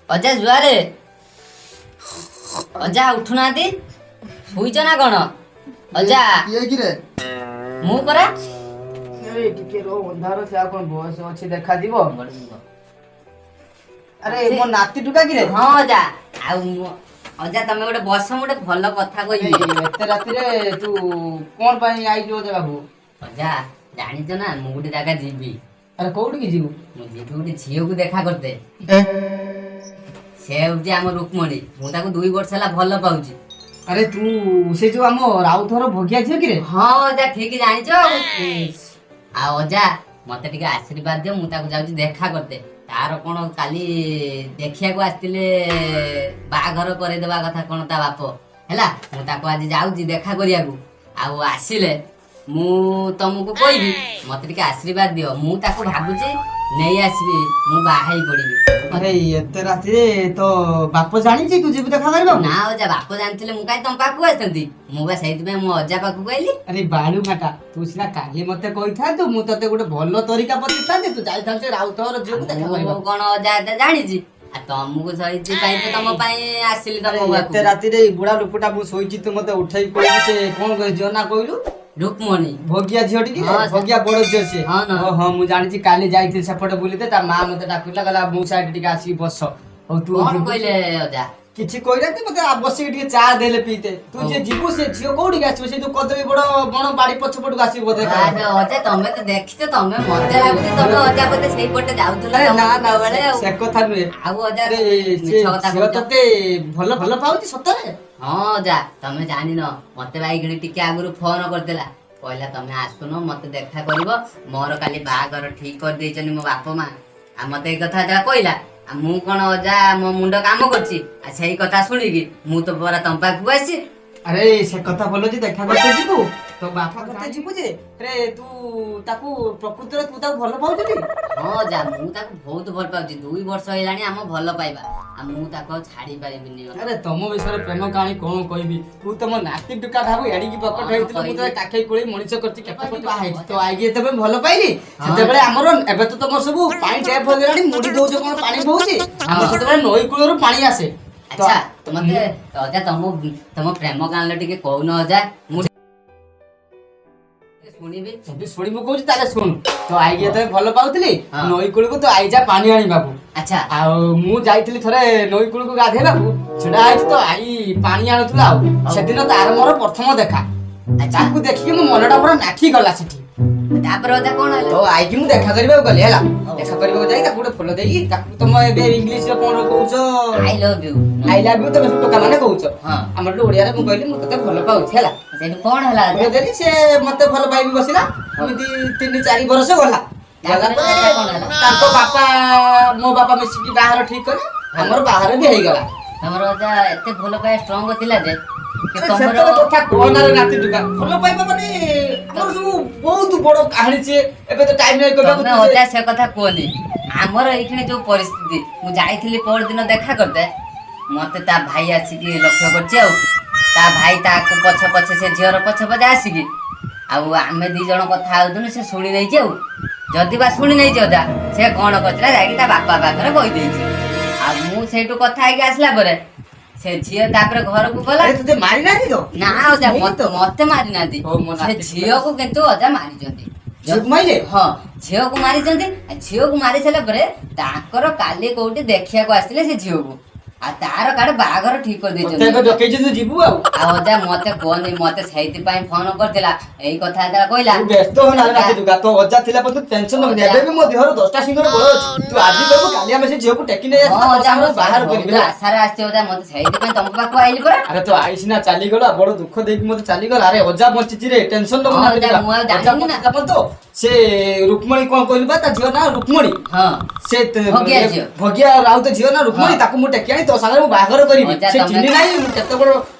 ଅଜା ଜୁଆରେ। ଅଜା, ଉଠୁନାହାନ୍ତି, ଶୋଇଛ ନା କଣ ଅଜା? କିଏ କିରେ? ମୁଁ ପରା। ଏଇ ଟିକେ ରହ, ଅନ୍ଧାର ସେ, ଆଉ କଣ ବୟସ ଅଛି ଦେଖାଯିବ? ଆରେ, ମୋ ନାତି ଟୁକା କିରେ? ହଁ ଅଜା। ଆଉ ଅଜା, ତମେ ଗୋଟେ ବସ, ମୁଁ ଗୋଟେ ଭଲ କଥା କହିବି। ଏଇ, ଏତେ ରାତିରେ ତୁ କଣ ପାଇଁ ଆଇଛୁ ଅଜା ବାବୁ? ଅଜା, ଜାଣିଛ ନା, ମୁଁ ଗୋଟେ ଜାଗା ଯିବି। ଆରେ, କୋଉଠିକି ଯିବୁ? ମୁଁ ଯିବି ଗୋଟେ ଝିଅକୁ ଦେଖା କରିତେ। ସେ ହଉଛି ଆମ ରୁକ୍ମଣୀ। ମୁଁ ତାକୁ 2 ବର୍ଷ ହେଲା ଭଲ ପାଉଛି। ଆରେ, ତୁ ସେ ଯୋଉ ଆମ ରାଉତର ଭଗିଆ ଝିଅ କିରେ? ହଁ ଅଜା, ଠିକ ଜାଣିଛ। ଆଉ ଆଉ ଅଜା, ମତେ ଟିକେ ଆଶୀର୍ବାଦ ଦିଅ। ମୁଁ ତାକୁ ଯାଉଛି ଦେଖା କରିତେ। ତାର କଣ କାଲି ଦେଖିବାକୁ ଆସିଥିଲେ, ବାହାଘର କରେଇଦେବା କଥା କଣ ତା ବାପ। ହେଲା, ମୁଁ ତାକୁ ଆଜି ଯାଉଛି ଦେଖା କରିବାକୁ। ଆଉ ଆସିଲେ ମୁଁ ତମକୁ କହିବି। ମତେ ଟିକେ ଆଶୀର୍ବାଦ ଦିଅ। ମୁଁ ତାକୁ ଭାବୁଛି ନେଇ ଆସିବି, ମୁଁ ବାହା ହେଇ ପଡିବି। ଆରେ, ଏତେ ରାତିରେ ତୋ ବାପ ଜାଣିଛି ତୁ ଯିବୁ ଦେଖା କରିବାକୁ? ନା ଅଜା, ବାପ ଜାଣିଥିଲେ ମୁଁ କାହିଁ ତମ ପାଖକୁ ଆସିଥାନ୍ତି? ମୁଁ ବା ସେଇଥିପାଇଁ ମୋ ଅଜା ପାଖକୁ ଆଇଲି। ଆରେ ବାଳୁ ମାଟା, ତୁ ସିନା କାଲି ମତେ କହିଥାନ୍ତୁ, ମୁଁ ତତେ ଗୋଟେ ଭଲ ତରିକା ବତେଇଥାନ୍ତି, ତୁ ଯାଇଥାନ୍ତୁ ରାଉତର ଝିଅକୁ ଦେଖା ମୁଁ କରିବାକୁ। କଣ ଅଜା ଏତେ ଜାଣିଛି? ଆଉ ତମକୁ ସେଇଥିପାଇଁ ତ ତମ ପାଇଁ ଆସିଲି ତମ ଆରେ, ପାଖକୁ। ଏତେ ରାତିରେ ଏଇ ବୁଢା ଲୋକଟା ମୁଁ ଶୋଇଛି, ତୁ ମତେ ଉଠେଇ କହିଲୁ, ସେ କଣ ଝିଅ ନା କହିଲୁ? ରୁକ୍ମଣୀ। ଭଗିଆ ଝିଅଟି କି? ହଁ, ଭଗିଆ ବଡ ଝିଅ ସିଏ? ହଁ ନା। ହଁ ହଁ, ମୁଁ ଜାଣିଛି। କାଲି ଯାଇଥିଲି ସେପଟେ ବୁଲିତେ, ତା ମା ମତେ ଡାକୁଥିଲା, କହିଲା ମୁଁ ସାଇଡ୍ ଟିକେ ଆସିକି ବସ। ହଉ, ତୁ କଣ ଯିବୁ। କହିଲେ ଅଜା? କିଛି କହିନାହାନ୍ତି, ମତେ ବସିକି ଟିକେ ଚା ଦେଲେ ପିଇତେ। ତୁ ହଉ। ଯେ ଯିବୁ, ସେ ଝିଅ କୋଉଠିକି ଆସିବ? ସେ ଯୋଉ କଦଳୀ ବଡ ବଣ ବାଡି ପଛ ପଟକୁ ଆସିବ ବୋଧେ। ଆରେ ଅଜା, ତମେ ତ ଦେଖିଛ। ତମେ ମତେ ଲାଗୁଛି ତମେ ଅଜା ବୋଧେ ସେଇପଟେ ଯାଉଥିଲ ଆରେ ତମ ନା ନା, ଛୋଟବେଳେ ଆଉ। ସେ କଥା ନୁହେଁ। ଆଉ ଅଜା, ଆରେ, ସେ ମିଛ କଥା ଝିଅ କହୁଛ। ତତେ ଭଲ ଭଲ ପାଉଛି ସତରେ? ହଁ ଅଜା, ତମେ ଜାଣିନ, ମତେ ବାଇଗିଣି ଟିକେ ଆଗରୁ ଫୋନ କରିଦେଲା। କହିଲା ତମେ ଆସୁନ, ମତେ ଦେଖା କରିବ, ମୋର କାଲି ବାହାଘର ଠିକ କରିଦେଇଛନ୍ତି ମୋ ବାପା ମା। ଆଉ ମତେ ଏଇ କଥା ଯେତେବେଳେ କହିଲା, ଆଉ ମୁଁ କଣ ଅଜା, ମୋ ମୁଣ୍ଡ କାମ କରୁଛି? ଆଉ ସେଇ କଥା ଶୁଣିକି ମୁଁ ତ ପରା ତମ ପାଖକୁ ଆସିଛି। ଆରେ, ସେ କଥା ଭଲ ଯେ ଦେଖା କରତେ ଯିବୁ, ତୋ ବାପା କଥା ଯିବୁ ଯେ, ଆରେ ତୁ ତାକୁ ପ୍ରକୃତରେ ତୁ ତାକୁ ଭଲ ପାଉଛୁ ଟି? ହଁ ଅଜା, ମୁଁ ତାକୁ ବହୁତ ଭଲ ପାଉଛି। 2 ବର୍ଷ ହେଲାଣି ଆମ ଭଲ ପାଇବା। ଆଉ ମୁଁ ତାକୁ ଆଉ ଛାଡି ପାରିବିନି। ଆରେ, ତମ ବିଷୟରେ ପ୍ରେମ କାହାଣୀ କଣ କହିବି? ତୁ ତମ ନାତି ଟୁକା ଭାବୁ ଏଡିକି ବକଟ କଣ ହେଇଥିଲୁ, ମୁଁ କହିବି? ତୋତେ କାଖେଇ କୋଳେଇ ମଣିଷ କରିଛି, କେତେ ବାହା ହେଇଛି ତ ଆଇକି ଯେତେବେଳେ ଭଲ ପାଇଲି। ସେତେବେଳେ ଆମର, ଏବେ ତ ତମର ସବୁ ପାଣି ଟ୍ୟାପ ହେଇଗଲାଣି, ମୁଡି ଦଉଛ କଣ ପାଣି ବହୁଛି, ଆମର ସେତେବେଳେ ନଈ କୂଳରୁ ପାଣି ଆସେ। ଆଚ୍ଛା, ମତେ ଅଜା ତମ ତମ ପ୍ରେମ କାହାଣୀ ଟିକେ କହୁନ ଅଜା, ମୁଁ ଟିକେ ଶୁଣିବି। ଯଦି ଶୁଣିବୁ କହୁଛି, ତାହେଲେ ଶୁଣୁ। ତ ଆଇକି ଯେତେବେଳେ ଭଲ ପାଉଥିଲି, ନଈ କୂଳକୁ ତ I ଯା ପାଣି ଆଣିବାକୁ। ଆଉ ମୁଁ ଯାଇଥିଲି ଥରେ ନଈ କୂଳକୁ ଗାଧେଇବାକୁ, ଛିଡା ହେଇଛି ତ I ପାଣି ଆଣୁଥିଲା। ଆଉ ସେଦିନ ତାର ମୋର ପ୍ରଥମ ଦେଖା। ତାକୁ ଦେଖିକି ମୋ ମନଟା ପୁରା ନାଖି ଗଲା ସେଠି। ତାପରେ ଅଜା କଣ ହେଲା? ତ ଆଇକି ମୁଁ ଦେଖା କରିବାକୁ ଗଲି। ହେଲା, ଦେଖା କରିବାକୁ ଯାଇ ତାକୁ ଗୋଟେ ଫୁଲ ଦେଇକି, ତାକୁ ତମ ଏବେ ଇଂଲିଶରେ କଣ କହୁଛ? I love you. I love you ତମେ ସବୁ ଟୋକା ମାନେ କହୁଛ। ହଁ। ଆମର ଗୋଟେ ଓଡିଆରେ ମୁଁ କହିଲି ମୁଁ ତତେ ଭଲ ପାଉଛି। ହେଲା? ସେଠୁ କଣ ହେଲା ଅଜା? ଫୁଲ ଦେଲି, ସେ ମତେ ଭଲ ପାଇବି ବସିଲା। ଏମିତି 3-4 ବର୍ଷ ଗଲା। ଗଲା ତାପରେ ପରେ ଅଜା କଣ ହେଲା? ତାଙ୍କ ବାପା ମୋ ବାପା ମିଶିକି ବାହାଘର ଠିକ କଲେ, ଆମର ବାହାଘର ବି ହେଇଗଲା। ତମର ଅଜା ଏତେ ଭଲ ପାଇବା ଷ୍ଟ୍ରଙ୍ଗ ଥିଲା ଯେ କି ଆରେ, ତମର ସେତେବେଳେ କଥା କହନା ରେ ନାତି ଟୁକା। ଭଲ ପାଇବା ମାନେ ଆମର ସବୁ ବହୁତ ବଡ କାହାଣୀ ସିଏ, ଏବେ ତ ଟାଇମ ନାହିଁ କହିବାକୁ। ତମେ ଅଜା ସେ କଥା କୁହନି। ଆମର ଏଇଖିଣି ଯୋଉ ପରିସ୍ଥିତି, ମୁଁ ଯାଇଥିଲି ପରଦିନ ଦେଖା କରିତେ, ମତେ ତା ଭାଇ ଆସିକି ଲକ୍ଷ୍ୟ କରିଛି। ଆଉ ତା ଭାଇ ତାକୁ ପଛେ ପଛେ, ସେ ଝିଅର ପଛେ ପଛେ ଆସିକି, ଆଉ ଆମେ ଦି ଜଣ କଥା ହଉଥିଲୁ, ସେ ଶୁଣି ନେଇଛି। ଆଉ ଯଦି ବା ଶୁଣି ନେଇଛି ଅଜା, ସେ କଣ କରିଛି ନା ଯାଇକି ତା ବାପା ପାଖରେ କହିଦେଇଛି। ଆଉ ମୁଁ ସେଇଠୁ କଥା ହେଇକି ଆସିଲା ପରେ ସେ ଝିଅ ତାପରେ ଘରକୁ ଗଲା। ଆରେ, ତୋତେ ମାରି ନାହାନ୍ତି ତ? ନା ଅଜା, ହେଇନି ମତେ ତ? ମତେ ମାରିନାହାନ୍ତି। ହଉ, ମୋ ସେ ନାତି ଝିଅକୁ କିନ୍ତୁ ଅଜା ମାରିଛନ୍ତି। ଝିଅକୁ ମାଇଲେ? ହଁ, ଝିଅକୁ ମାରିଛନ୍ତି। ଆଉ ଝିଅକୁ ମାରି ସାରିଲା ପରେ ତାଙ୍କର କାଲି କୋଉଠି ଦେଖିବାକୁ ଆସିଥିଲେ ସେ ଝିଅକୁ, ଆଉ ତାର କାଳେ ବାହାଘର ଠିକ ତତେ ଏବେ କରିଦେଇଛନ୍ତି। ଡକେଇଛି, ତୁ ଯିବୁ ଆଉ? ଆଉ ଅଜା, ମତେ କୁହନି, ମତେ ସେଇଥିପାଇଁ ଫୋନ କରିଥିଲା। ଏଇ କଥା ଯେତେବେଳେ କହିଲା, ତୁ ବ୍ୟସ୍ତ ହୋ ନା ନାତି ଟୁକା। ତୋ ଅଜା ଥିଲା ପର୍ଯ୍ୟନ୍ତ ଟେନସନ ନବନି। ଅଜା। ଏବେ ବି ମୋ ଦେହରୁ 10ଟା ସିଙ୍ଗର ବଳ ଅଛି। ତୁ ଆଜି କହିବୁ, କାଲି ଆମେ ସେ ଝିଅକୁ ଟେକି ନେଇ ହଁ ଆସିବା, ଅଜା, ମୁଁ ବାହାର କରିବି। ବହୁତ ହେଲା? ଆଶାରେ ଆସିଛି ଅଜା, ମତେ ସେଇଥିପାଇଁ ତମ ପାଖକୁ ଆଇଲି ପରା। ଆରେ, ତୋ I ସିନା ଚାଲିଗଲା, ବଡ ଦୁଃଖ ଦେଇକି ମତେ ଚାଲିଗଲା। ଆରେ, ଅଜା ବଞ୍ଚିଛି ରେ, ଟେନସନ ନବୁ ହଁ, ନା। ଅଜା, ମୁଁ ଆଉ ଅଜା ଜାଣିନି ନା। ବଞ୍ଚିଲା ପର୍ଯ୍ୟନ୍ତ ସେ ରୁକ୍ମଣୀ, କଣ କହିଲୁ ବା, ତା ଝିଅ ନା ରୁକ୍ମଣୀ। ହଁ। ସେ ଭଗିଆ ଝିଅ। ଭଗିଆ ରାଉତ ଝିଅ ନା ରୁକ୍ମଣୀ। ହଁ। ତାକୁ ମୁଁ ଟେକି ଆଣି ତୋ ସାଙ୍ଗରେ ମୁଁ ବାହାଘର କରିବି। ଅଜା, ସେ ଚିହ୍ନି ନାହିଁ ମୁଁ କେତେ ବଡ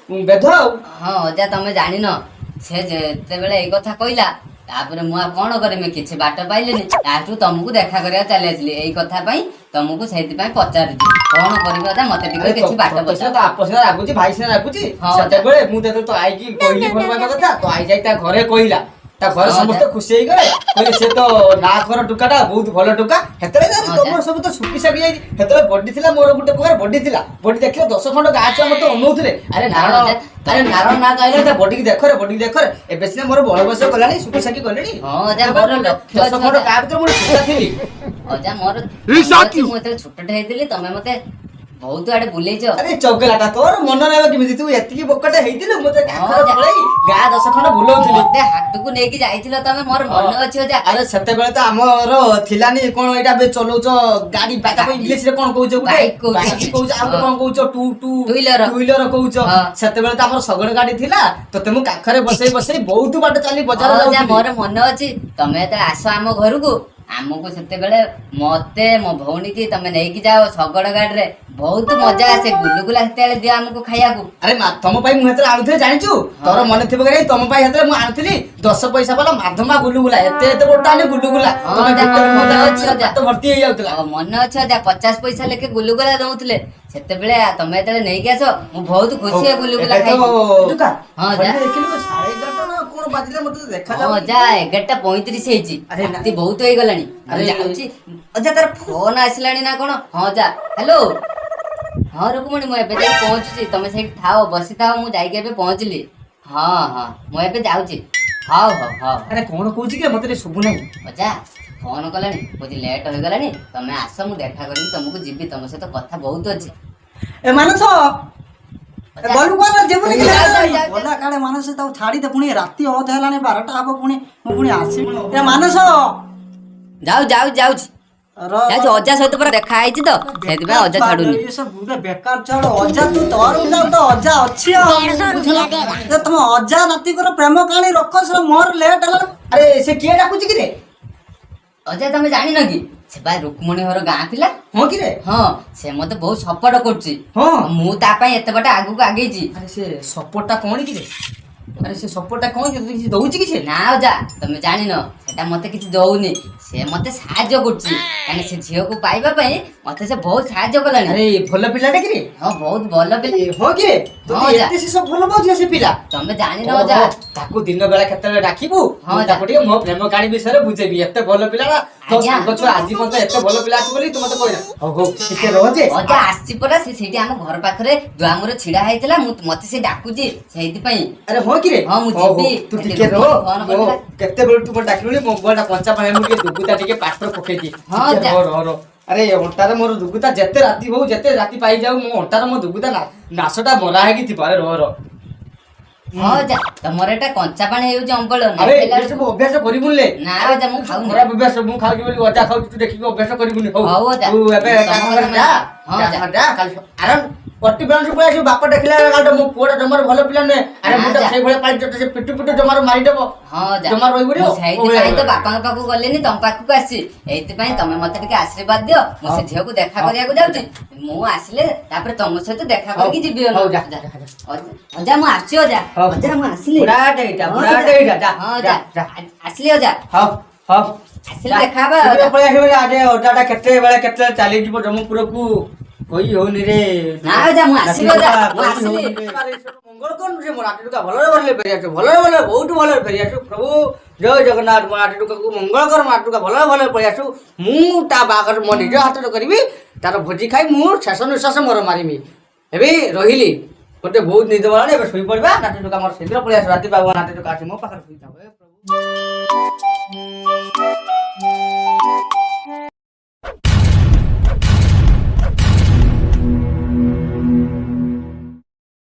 ବେଧ ଆଉ। ହଁ ଅଜା, ତମେ ଜାଣିନ, ସେ ଯେତେବେଳେ ଏଇ କଥା କହିଲା, ତାପରେ ମୁଁ ଆଉ କଣ କରିବି, କିଛି ବାଟ ପାଇଲିନି। ଲାଷ୍ଟକୁ ତମକୁ ଦେଖା କରିବାକୁ ଚାଲି ଆସିଲି। ଏଇ କଥା ପାଇଁ ତମକୁ ସେଇଥିପାଇଁ ପଚାରୁଛି, କଣ କରିବି ଅଜା, ମତେ ଟିକେ ଆରେ, କିଛି ବାଟ ତୋ ସିନା ବତାଅ। ତ ବାପ ସିନା ରାଗୁଛି, ଭାଇ ସିନା ରାଗୁଛି। ହଁ। ସେତେବେଳେ ମୁଁ ଯେତେବେଳେ ତୋ ଆଇକି କହିଲି ଭଲ ପାଇବା କଥା, ତୋ I ଯାଇ ତା ଘରେ କହିଲା। ତା ଘରେ ହଁ, ସମସ୍ତେ ଖୁସି ହେଇଗଲେ, କହିଲେ ସେ ତ ନା ଘର ଟୋକାଟା ବହୁତ ଭଲ ଟୋକା। ସେତେବେଳେ ହଁ, ତମର ସବୁ ତ ଶୁଖି ଶାଖି ଯାଇଛି। ସେତେବେଳେ ବଡି ଥିଲା ମୋର, ଗୋଟେ ପ୍ରକାର ବଡି ଥିଲା। ବଡି ଦେଖିଲେ 10 ଖଣ୍ଡ ଗାଁ ଛୁଆ ମତେ ଅନଉଥିଲେ, ଆରେ ନାରଣ, ହଁ, ଆରେ ନାରଣ ନା କହିଲେ ତା ବଡିକି ଦେଖରେ, ବଡିକି ଦେଖରେ। ଏବେ ସିନା ମୋର ବଳ ବୟସ ଗଲାଣି, ଶୁଖି ଶାଖି ଗଲେଣି। ହଁ ଅଜା, ମୋର ଲକ୍ଷ୍ୟ 10 ଅଛି ଖଣ୍ଡ ଅଜା। ଗାଁ ଭିତରେ ମୁଁ ଗୋଟେ ଟୋକା ଥିଲି। ଅଜା, ମୋର ମନେ ଅଛି, ମୁଁ ଯେତେବେଳେ ଛୋଟଟେ ହେଇଥିଲି ତମେ ମତେ ବହୁତ ଆଡେ ବୁଲେଇଛ। ଆରେ ଚଗଲାଟା, ତୋର ମନ ରହିବ କେମିତି? ତୁ ଏତିକି ବୋକଟେ ହେଇଥିଲୁ, ମୁଁ ତ କାଖରେ ଅଜା। ପଳେଇ ଗାଁ 10 ଖଣ୍ଡ ବୁଲଉଥିଲି। ମତେ ହାଟକୁ ନେଇକି ଯାଇଥିଲ ତମେ, ମୋର ମନେ ଅଛି ଅଜା। ଆରେ ସେତେବେଳେ ତ ଆମର ଥିଲାନି କଣ ଏଇଟା ଏବେ ଚଲଉଛ ଗାଡି, ତାକୁ ଇଂଲିଶ ରେ କଣ କହୁଛ ଗୋଟେ? Bike କହୁଛ। ବାଇକ୍ କହୁଛ, ଆଉ ଗୋଟେ କଣ କହୁଛ? Two two Two wheeler। Two wheeler କହୁଛ। ହଁ। ସେତେବେଳେ ତ ଆମର ଶଗଡ଼ ଗାଡି ଥିଲା। ତତେ ମୁଁ କାଖରେ ବସେଇ ବସେଇ ବହୁତ ବାଟ ଚାଲି ବଜାର ହଁ ଅଜା, ଯାଉଥିଲି। ମୋର ମନେ ଅଛି, ତମେ ଯେତେବେଳେ ଆସ ଆମ ଘରକୁ, ଆମକୁ ସେତେବେଳେ ମତେ ମୋ ଭଉଣୀ କି ତମେ ନେଇକି ଯାଅ ଶଗଡ଼ ଗାଡିରେ, ବହୁତ ମଜା ଆସେ। ଗୁଲୁଗୁଲା ସେତେବେଳେ ଦିଅ ଆମକୁ ଖାଇବାକୁ। ଆରେ ମା, ତମ ପାଇଁ ମୁଁ ହେତେବେଳେ ଆଣୁଥିଲି, ଜାଣିଛୁ? ତୋର ମନେ ଥିବ କି ନାହିଁ, ତମ ପାଇଁ ହେତେବେଳେ ମୁଁ ଆଣୁଥିଲି 10 ପଇସା ବାଲା ମାଧମା ଗୁଲୁଗୁଲା, ଏତେ ଏତେ ବଡ ଆଣି ଗୁଲୁଗୁଲା। ହଁ, ତମେ ଅଜା, ଗୋଟେ ମନେ ମଜା ଅଛି ଅଜା। ପେଟ ଭର୍ତ୍ତି ହେଇଯାଉଥିଲା। ହଁ, ମନେ ଅଛି ଅଜା, 50 ପଇସା ଲେଖେ ଗୁଲୁଗୁଲା ଦଉଥିଲେ ସେତେବେଳେ। ତମେ ଯେତେବେଳେ ନେଇକି ଆସ ମୁଁ ବହୁତ ଖୁସି ହୁଏ ଗୁଲୁଗୁଲା ଏବେ ତ ଖାଇକି। ଟୁକା, ହଁ, ଅଜା। ଘଡ଼ିରେ ଦେଖିଲୁ 11:30 ନା କଣ ବାଜିଲା? ମତେ ତ ଦେଖା ହଁ ଯାଉନି। ଅଜା, 11:35 ହେଇଛି। ଆରେ ନା। ରାତି ବହୁତ ହେଇଗଲାଣି। ମୁଁ ଆରେ- ଯାଉଛି ଅଜା, ତାର ଫୋନ ଆସିଲାଣି ନା କଣ? ହଁ ଅଜା, ହ୍ୟାଲୋ। ହଁ ରୁକ୍ମଣୀ, ମୁଁ ଏବେ ଯାଇ ପହଞ୍ଚୁଛି, ତମେ ସେଇଠି ଥାଅ, ବସିଥାଅ, ମୁଁ ଯାଇକି ଏବେ ପହଞ୍ଚିଲି। ହଁ ହଁ, ମୁଁ ଏବେ ଯାଉଛି। ହଉ ହଉ ହଉ। ଆରେ କଣ କହୁଛି କି? ମତେ ଟିକେ ଶୁଭୁ ନାହିଁ। ଅଜା ଫୋନ କଲାଣି, କହୁଛି ଲେଟ୍ ହେଇଗଲାଣି, ତମେ ଆସ, ମୁଁ ଦେଖା କରିକି ତମକୁ ଯିବି, ତମ ସହିତ କଥା ବହୁତ ଅଛି। ଏ ମାନସ, ଏ ଅଜା, ଗଲୁ କୁଆଡେ? ଯିବୁନି କି? ଯାଉ, ଯାଉ, ଯାଉ। ଗଲା କାଳେ ମାନସ, ତାକୁ ଛାଡି ଦେ। ପୁଣି ରାତି ଅଧ ହେଲାଣି, 12ଟା ହବ, ପୁଣି ମୁଁ ପୁଣି ଆସିବି। ଏ ମାନସ। ଯାଉ ଯାଉ, ଯାଉଛି। ର। ଯାଉଛି, ଅଜା ସହିତ ପୁରା ଦେଖା ହେଇଛି ତ, ସେଥିପାଇଁ ଅଜା ଛାଡୁନି। ଇଏ ସବୁ ଗୋଟେ ବେକାର ଛୁଆ। ଅଜା, ତୁ ତୋର ଯାଉ ତ ଅଜା ଅଛି ଆଉ ବୁଝିଲ? ଏ ତମ ଅଜା ନାତିଙ୍କର ପ୍ରେମ କାହାଣୀ ରଖ ସେଟା, ମୋର ଲେଟ୍ ହେଲାଣି। ଆରେ ସେ କିଏ ଡାକୁଛି କି ରେ? ଅଜା, ତମେ ଜାଣିନ କି? ସେ ବା ରୁକ୍ମଣୀ ଘର ଗାଁ ପିଲା। ହଁ କି ରେ? ହଁ, ସେ ମତେ ବହୁତ ସପୋର୍ଟ କରୁଛି। ହଁ। ମୁଁ ତା ପାଇଁ ଏତେ ବାଟ ଆଗକୁ ଆଗେଇଛି। ଆରେ ସେ ସପୋର୍ଟ ଟା କଣ କି ରେ? ଆରେ ସେ ସପୋର୍ଟ ଟା କଣ କି? ତୋତେ କିଛି ଦଉଛି କି ସେ? ନା ଅଜା, ତମେ ଜାଣିନ, ସେଟା ମତେ କିଛି ଦଉନି, ସେ ମତେ ସାହାଯ୍ୟ କରୁଛି। କାହିଁକି ସେ ଝିଅକୁ ପାଇବା ପାଇଁ ମତେ ସେ ବହୁତ ସାହାଯ୍ୟ କଲାଣି। ଆରେ ଭଲ ପିଲାଟା କି ରେ? ହଁ, ବହୁତ ଭଲ ପିଲା। ଏ, ହଁ କି ରେ? ତୋତେ ହଁ, ଯା। ଏତେ ସେ ସବୁ ଭଲ ପାଉଛି ସେ ପିଲା? ତମେ ଜାଣିନ ଅଜା। ଓହୋ, ତାକୁ ଦିନ ବେଳା କେତେବେଳେ ଡାକିବୁ, ହଁ, ମୁଁ ଯା। ତାକୁ ଟିକେ ମୋ ପ୍ରେମ କାହାଣୀ ବିଷୟରେ ବୁଝେଇବି। ଏତେ ଭଲ ପିଲା ନା ତୋ ଆଜ୍ଞା। ସାଙ୍ଗ ଛୁଆ ଆଜି ପର୍ଯ୍ୟନ୍ତ ଏତେ ଭଲ ପିଲା ଅଛି ବୋଲି ତୁ ମତେ କହିଲା। ହଉ ହଉ, ଟିକେ ରହ ଯେ। ଅଜା ଆସିଛି ପରା, ସେ ସେଇଠି ଆମ ଘର ପାଖରେ ଦୁଆମୁରେ ଛିଡା ହେଇଥିଲା। ମୁଁ ମତେ ସେ ଡାକୁଛି ସେଇଥିପାଇଁ। ଆରେ ହଁ କି ରେ? ହଁ, ମୁଁ ହଉ, ହଉ, ଯିବି। ତୁ ସେଠି ଟିକେ ରହ। ଫୋନ କରିଥିଲା। କେତେବେଳୁ ତୁ ମତେ ଡାକିଲୁଣି, ମୋ ମୋବାଇଲଟା କଞ୍ଚା ପାଣି ମୁଁ ଟିକେ ଦୁଗୁତା ଟିକେ ପାଟିରେ ପକେଇଦିଏ। ହଁ, ଟିକେ ଯା। ରହ ରହ ରହ। ଆରେ ଅଣ୍ଟାରେ ମୋର ଦୁଗୁତା, ଯେତେ ରାତି ହଉ, ଯେତେ ରାତି ପାଇଯାଉ, ମୋ ଅଣ୍ଟାରେ ମୋ ଦୁଗୁତା ନାସଟା ମରା ହେଇକି ଥିବ। ଆରେ ରହ ରହ। ହଁ ଅଜା, ତମର ଏଟା କଞ୍ଚା ପାଣି ହେଇଯାଉଛି ଅମ୍ବଳ ନ ଆରେ ଖାଇଲା ଏ ସବୁ ଅଭ୍ୟାସ କରିବୁନି ଲେ। ନା ଅଜା, ମୁଁ ଖାଉନି। ଖରାପ ଅଭ୍ୟାସ। ମୁଁ ଖାଉଛି ବୋଲି ଅଜା ଖାଉଛି, ତୁ ଦେଖିକି ଅଭ୍ୟାସ କରିବୁନି। ହଉ। ହଉ ଅଜା। ତୁ ଏବେ ତମ କାମ କଥା କରି ଯା। ହଁ, ଯା, ଯା। ଯା, କାଲି ଆରାମ ପଟି ବେଳକୁ ପଳେଇ ଆସିବୁ। ବାପା ଦେଖିଲା ବେଳେ ମୋ ପୁଅଟା ଜମାରୁ ଭଲ ପିଲା ନୁହେଁ। ଆରେ ନା, ମୁଁ ତ ଯା। ସେଇଭଳିଆ ପାଣି ସେ ପିଟୁ ପିଟୁ ଜମାରୁ ମାରିଦେବ। ହଁ ଅଜା, ଜମା ରହିବୁନି। ମୁଁ ସେଇଥିପାଇଁ ତ ବାପାଙ୍କ ପାଖକୁ ଗଲିନି, ତମ ପାଖକୁ ଆସିଛି। ଏଇଥିପାଇଁ ତମେ ମତେ ଟିକେ ଆଶୀର୍ବାଦ ଦିଅ। ମୁଁ ସେ ଝିଅକୁ ଦେଖା କରିବାକୁ ଯାଉଛି। ମୁଁ ଆସିଲେ ତାପରେ ତମ ସହିତ ଦେଖା କରିକି ଯିବି। ହଉ, ଯା, ଅଜା। ଯା, ଯା। ଅଜା, ମୁଁ ଆସୁଛି ଅଜା। ହଉ। ଅଜା, ମୁଁ ଆସିଲି। ବୁଢାଟେ ଏଇଟା, ହଁ, ବୁଢାଟେ ଅଜା। ଏଇଟା, ଯା, ହଁ ଯା, ଅଜା, ଯା। ଆସିଲି ଅଜା। ହଉ ହଉ। ଆସିଲେ ଦେଖା ହବା ଶୀଘ୍ର ଅଜା। ପଳେଇ ଆସିବ। ଆରେ ଅଜାଟା କେତେବେଳେ କେତେବେଳେ ଚାଲିଯିବ ଜମପୁରକୁ କହି ହଉନି ରେ। ନା ଅଜା, ମୁଁ ଆସିବି ଅଜା, ମୁଁ ଆସିଲି। ମଙ୍ଗଳ କରୁ ସେ ମୋ ନାତି ଟୋକା ଭଲରେ ଭଲରେ ଫେରି ଆସୁ, ଭଲରେ ଭଲରେ, ବହୁତ ଭଲରେ ଫେରି ଆସୁ। ପ୍ରଭୁ ଜୟ ଜଗନ୍ନାଥ, ମୋ ନାତି ଟୋକାକୁ ମଙ୍ଗଳ କର। ମୋ ନାତି ଟୋକା ଭଲରେ ଭଲରେ ପଳେଇ ଆସୁ। ମୁଁ ତା ବାହାଘର ମୋ ନିଜ ହାତରେ କରିବି, ତାର ଭୋଜି ଖାଇ ମୁଁ ଶେଷ ନିଶ୍ୱାସ ମୋର ମାରିବି। ଏବେ ରହିଲି, ଗୋଟେ ବହୁତ ନିଦ ମାରିଲାଣି, ଏବେ ଶୋଇପଡ଼ିବା। ନାତି ଟୋକା ମୋର ଶୀଘ୍ର ପଳେଇ ଆସୁ। ରାତି ପାଇବ ନାତି ଟୋକା ଆସି ମୋ ପାଖରେ ଶୋଇଥାଉ। ଏ ପ୍ରଭୁ।